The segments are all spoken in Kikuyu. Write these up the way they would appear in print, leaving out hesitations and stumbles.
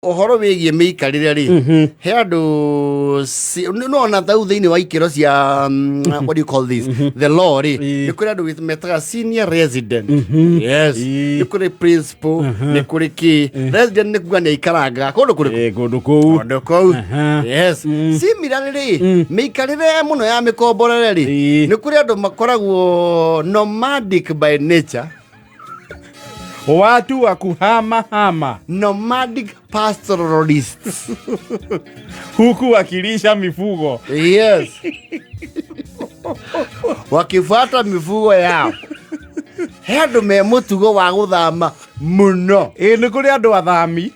Ũhoro wĩgiĩ mĩikarĩre rĩ, he andũ no ona tau thĩinĩ wa ikĩro cia what do you call this, the law rĩ, nĩ kũrĩ andũ metaga senior resident. Yes. Nĩ kũrĩ principal, nĩ kũrĩ kĩ resident, nĩ kuga nĩ aikarangaga kũndũ kũrĩkũ? Kũndũ kũu. Kũndũ kũu. Yes. Similarly rĩ, mĩikarĩre mũno ya mĩkomborere rĩ, nĩ kũrĩ andũ makoragwo nomadic by nature. Watu wa kuhama hama. Nomadic pastoralists. Huku wakilisha mifugo. Yes, wakifuata mifugo yao. He andũ me mũtugo wa gũthama mũno. Ĩ, nĩ kũrĩ andũ athami.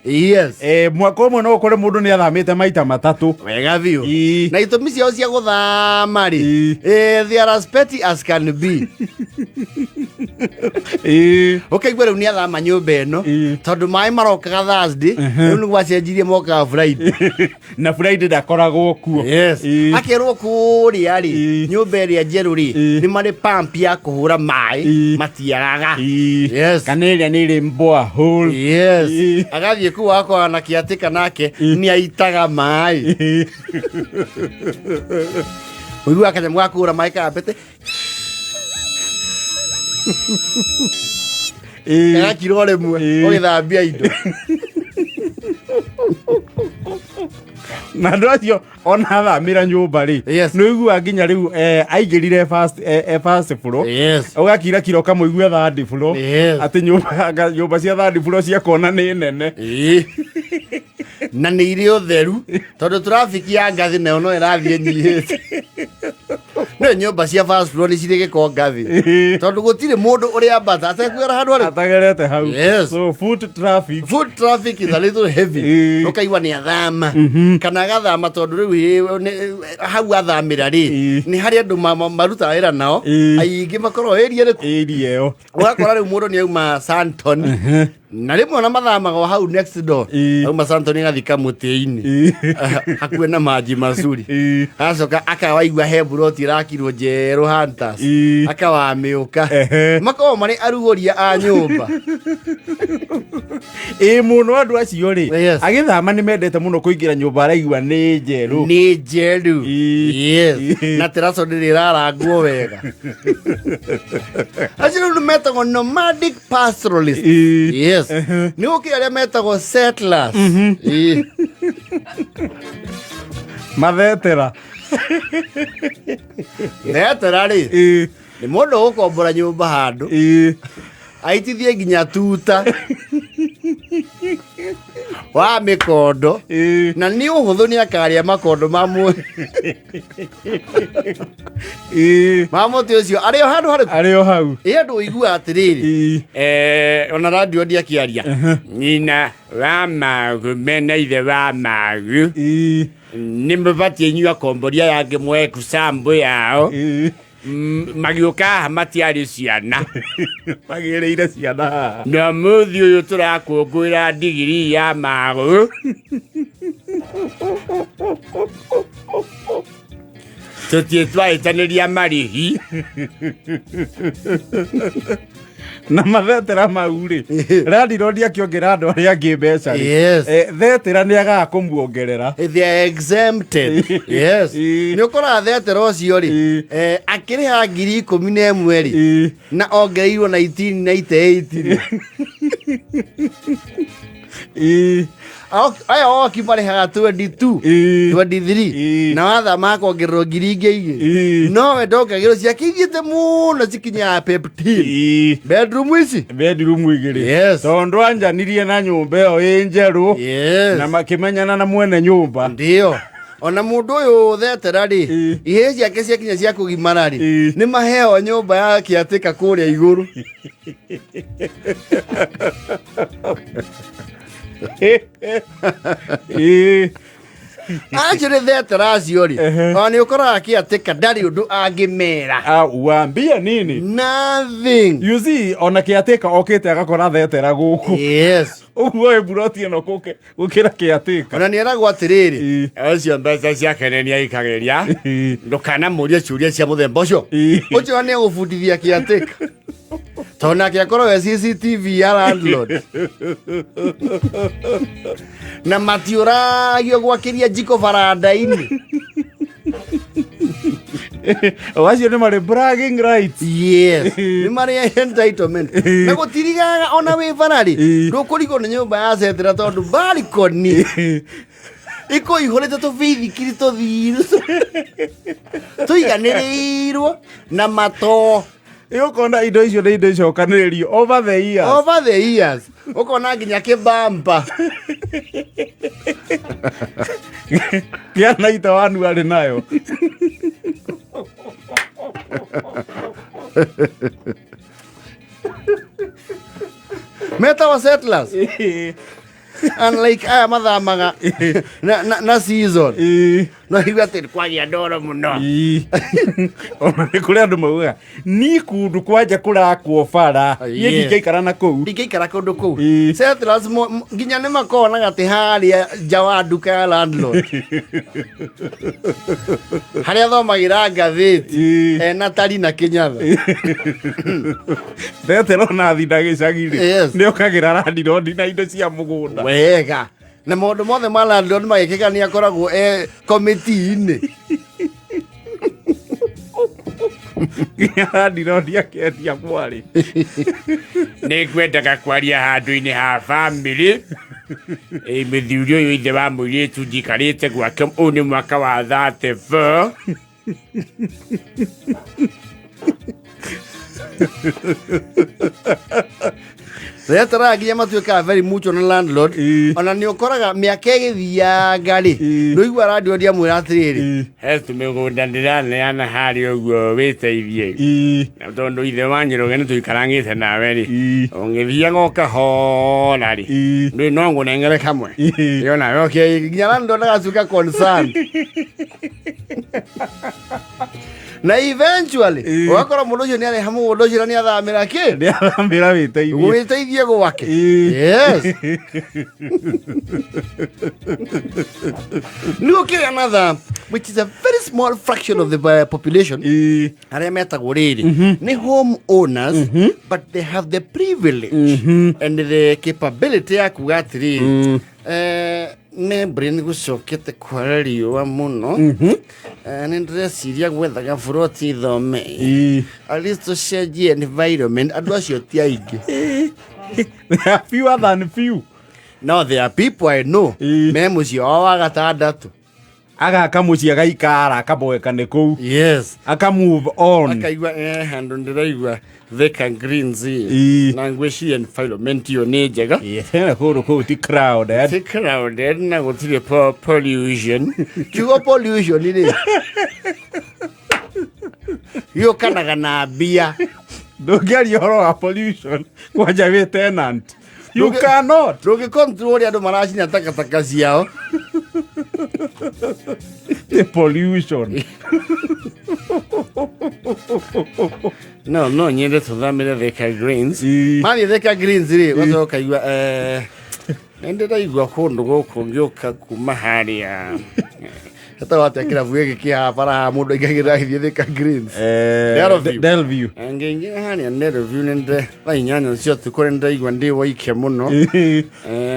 Mwaka ũmwe no ũkore mũndũ nĩ athamĩte maita 3. Wega biũ. Na itũmi ciao cia gũthama rĩ, they are as petty as can be. Ũkaigua rĩu nĩ athama nyũmba ĩno tondũ maĩ marokaga Thursday, rĩu nĩguo acenjirie mokaga Friday. Na Friday ndakoragwo kuo. Yes. Akerwo kũrĩa rĩ, nyũmba ĩrĩa njerũ rĩ, nĩ marĩ pump ya kũhũra maĩ, matiagaga. Yes. Kana ĩrĩa nĩ ĩrĩ borehole. Yes. Agathiĩ kũu agakorana na kĩatĩka nake nĩ aitaga maĩ. Ũiguaga kanyamũ ga kũhũra maĩ kambĩte gagakirwo rĩmwe ũgĩthambia indo. Na andũ acio ona athamĩra nyũmba rĩ, nĩ ũiguaga nginya rĩu aingĩrire first floor. Ũgakira kira ũkamũigua third floor. Atĩ nyũmba cia third floor ciakona nĩ nene. Na nĩ irĩ ũtheru tondũ traffic ya ngathĩ nayo no ĩrathiĩ nyihĩte. No nyũmba cia first floor nĩ cirĩ gĩko ngathĩ tondũ gũtirĩ mũndũ ũrĩa ambata atekwĩra handũ arĩkũ. Atagerete hau. Yes. So foot traffic. Foot traffic is a little heavy. Ũkaigua nĩ athama kana agathama tondũ rĩu hau athamĩra rĩ, nĩ harĩ andũ marutaga wĩra nao aingĩ makoragwo area ĩrĩkũ? Area ĩyo. Ũgakora rĩu mũndũ nĩ auma Sandton, na rĩmwe ona mathamaga o hau next door. Auma Sandton agathiĩ kamũtĩ-inĩ hakuhĩ na Maji Mazuri, agacoka akawaigua he buroti ĩrakirwo njerũ Hunters, akawamĩũka. Makoragwo marĩ arugũria a nyũmba. Ĩ mũno, andũ acio rĩ, agĩthama nĩ mendete mũno kũingĩra nyũmba araigua nĩ njerũ. Nĩ njerũ. Yes. Na teraco ndĩrĩ ĩrarangwo wega. Acio rĩu nĩ metagwo nomadic pastoralist. Yes. Nĩ gũkĩrĩ arĩa metagwo settlers. Mathetera. Thetera rĩ, nĩ mũndũ ũgũkombora nyũmba handũ aitithie nginya tuta wa mĩkondo, na nĩ ũhũthũ nĩ akarĩa makondo ma mũtĩ ũcio arĩ o handũ harĩkũ? Arĩ o hau. Ĩ andũ ũiguaga atĩrĩrĩ, ona radio ndiakĩaria nyina wa magu mena ithe wa magu, nĩ mũbatiĩ inyuĩ akombori aya angĩ mwoe kucambũ yao. Magĩũka haha matiarĩ ciana. Magĩrĩire ciana haha. Na mũthĩ ũyũ tũrakũngũĩra ndigiri ya magũ, tũtirĩ twahĩtanĩria marĩhi. Na mathetera mau rĩ, landlord akĩongerera andũ arĩa angĩ mbeca rĩ, thetera nĩ agaga kũmuongerera. They are exempted. Yes. Nĩ ũkoraga thetera ũcio rĩ, akĩrĩha 11,000 rĩ, na ongereirwo 1998 rĩ. Aya oki marĩhaga 22, 23, na wathama akongererwo ngiri ingĩ igĩrĩ. Nowe ndongagĩrwo, ciake ithiĩte mũno cikinyaga 15. Bedroom ici. Bedroom 2. Yes. Tondũ anjanirie na nyũmba ĩyo ĩ njerũ. Na makĩmenyana na mwene nyũmba. Ndio, ona mũndũ ũyũ thetera rĩ, ihĩĩ ciake ciakinya cia kũgimara rĩ, nĩ maheo nyũmba ya kĩatĩka kũrĩa igũrũ. Acio nĩ thetera acio rĩ, ona nĩ ũkoraga kĩatĩka ndarĩ ũndũ angĩmera. Ah, uambie nini? Nothing. You see, ona kĩatĩka okĩte agakora thetera gũkũ. Ũguo ĩ buroti ĩno kũke gũkĩra kĩatĩka. Ona nĩ eragwo atĩrĩrĩ, ũcio mbeca ciake nĩ aikagĩria, ndũkanamũrie ciũria cia mũthemba ũcio. Ũcio nĩ egũbundithia kĩatĩka. Tondũ nake akorwo e CCTV ya landlord na matiũragio gwakĩria njiko baranda-inĩ. O acio nĩ marĩ bragging rights. Yes, nĩ marĩ entitlement na gũtirigaga ona wĩ bara-rĩ, ndũkũrigwo nĩ nyũmba ya setera tondũ balcony ĩkũihũrĩte tũbithikiri tũthiru tũiganĩrĩirwo na matoo. Ĩ ũkona indo icio nĩ indo icokanĩrĩrio over the years. Over the years ũkona nginya kĩbamba Kĩa naita wanu arĩ nayo. Metagwo settlers, unlike aya mathamaga na season. No igua atĩ kwagĩa ndoro mũno. Ona nĩ kũrĩ andũ maugaga ni kundu kwanja kũrakwo bara niĩ ndingĩikara na kũu. Ndingĩikara kũndũ kũu. Settlers nginya nĩ makoragwo na gatĩ harĩa nja wa nduka ya landlord harĩa thomagĩra ngathĩti ena tari na kĩnyatha. Tetero na thinda gĩcagi-rĩ, nĩ okagĩra landlord na indo cia mũgũnda. Wega, na maũndũ mothe ma landlord magĩkĩka nĩ akoragwo e komĩti-inĩ. Nginya landlord akendia mwarĩ. Nĩ ngwendaga kwaria handũ-inĩ ha bamĩrĩ. Ĩ, mũthuri ũyũ ithe wa mũirĩtu njikarĩte gwake ũyũ nĩ mwaka wa 34. Retara nginya matuĩkaga very mutual na landlord. Ona nĩ ũkoraga mĩaka ĩgĩthianga rĩ, ndũigua landlord amwĩra atĩrĩrĩ, He tũmĩgũnda ndĩraneana harĩa ũguo wĩteithie. Na tondũ ithe wa Njoroge nĩ tũikarangĩte nawe rĩ, ũngĩthiaga ũkahora rĩ, ndũĩ no ngũnengere kamwe. Ĩyo nawe okay, nginya landlord agatuĩka concerned. Na eventually ũgakora mũndũ ũcio nĩ areha mũgũnda ũcio na nĩ athamĩra kĩ. Nĩ athamĩra wĩteithie. Gwĩteithie gwake. Yes, nĩ gũkĩrĩ another, which is a very small fraction of the population, arĩa metagwo rĩrĩ nĩ home owners, but they have the privilege and the capability ya kuga atĩrĩrĩ, nĩ mbũrĩ nĩ gũcokete kwara riũa mũno. Nĩ ndĩreciria gwethaga buroti thome, at least tũcenjie environment. Andũ acio ti aingĩ. They are fewer than few. No, there are people I know me mũciĩ wao wa gatandatũ. Agaka mũciĩ agaikara akaboeka nĩ kũu. Aka move on. Akaigua handũ ndĩraigua Thika Greens na ngwĩciria environment ĩyo nĩ njega. Tena kũndũ kũu ti crowded. Ti crowded na gũtirĩ pollution. Kiugo pollution rĩ gĩũkanaga na mbia. Ndũngĩaria ũhoro wa pollution kwanja wĩ tenant. You cannot. Ndũngĩ control ũrĩa andũ maracina takataka ciao. The pollution. No nyende tũthamĩre Thika Greens. Mathiĩ Thika Greens rĩ, ũgacoka ũkaigua nĩ ndĩraigua kũndũ gũkũ ngĩũka kuma harĩa etagwo atĩa kĩrabu gĩkĩ kĩ haha bara haha mũndũ aingagĩrĩra agĩthiĩ Thika Greens? Delview. Delview. Ngĩingĩra harĩa Delview nĩ ndĩ thaa 8 cia ũtukũ nĩ ndĩraigua ndĩ waike mũno.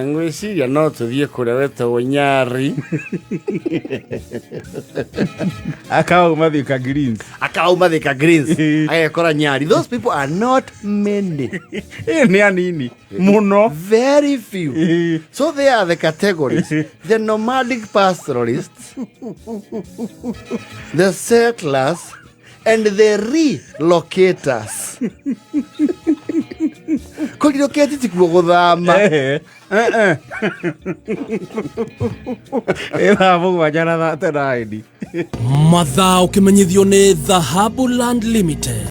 Ngwĩciria no tũthiĩ kũrĩa wetagwo Nyari. Akauma Thika Greens. Akauma Thika Greens agekora Nyari. Those people are not many. Ĩ, nĩ anini mũno. Very few. So they are the categories: the nomadic pastoralists, the settlers and the relocators. Kũrelocate ti kuo gũthama. Ĩ thaa 7 na 39. Mathaa ũkĩmenyithio nĩ Dhahabu Land Limited.